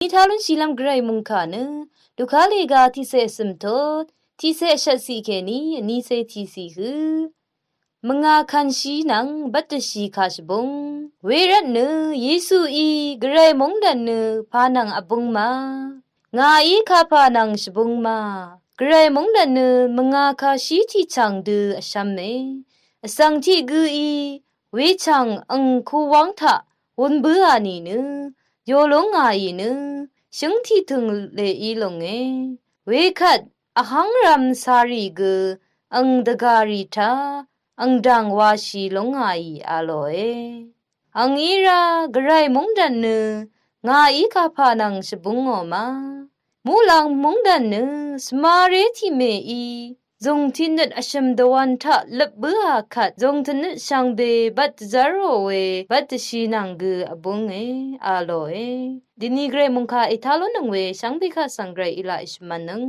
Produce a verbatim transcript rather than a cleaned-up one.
Vní tá lúnshìlv́m Gvray mungkà nø Luka lèga tiqcé vsø̀m tot tiqcé vshvtciq kèní vnícé tiqciq hø mvnga kanshí nvng bvtdvshì kà shvbúng. Wervt nø Yesuí Gvray mungdv̀n nø pà nvng vbúng ma, ngàí kapà nvng shvbúng ma, Gvray mungdv̀n nø mvnga kashí tiqchv̀ng dø vshv́me. Vsvng tiq gǿí wechv̀ng ang kuwv́ng taq wun bǿà nìnø yolúng ngàì nø shǿng tiqtø̀ng leí lúnge. Wekvt vhv́ngrvm carì gø ang dvgàrì taq ang dv̀ng washì lúng ngàì a lòe. Ang í rá Gvray mungdv̀n nø ngàí kapà nvng shvbúngò ma. Muqlàng mungdv̀n nø svmaré tiqmèí zùng tiqnøt vshø̀m dvwv̄n taq løp bǿà kvt zùng tiqnøt shvngbe bvt dvzv́rò we bvt dvshì nvng gø vbúnge a lòe. Dvni Gvray mungkà ètá lúnnøng we shvngbe kaq svng Gvray í laq èshvmv̄nnøng.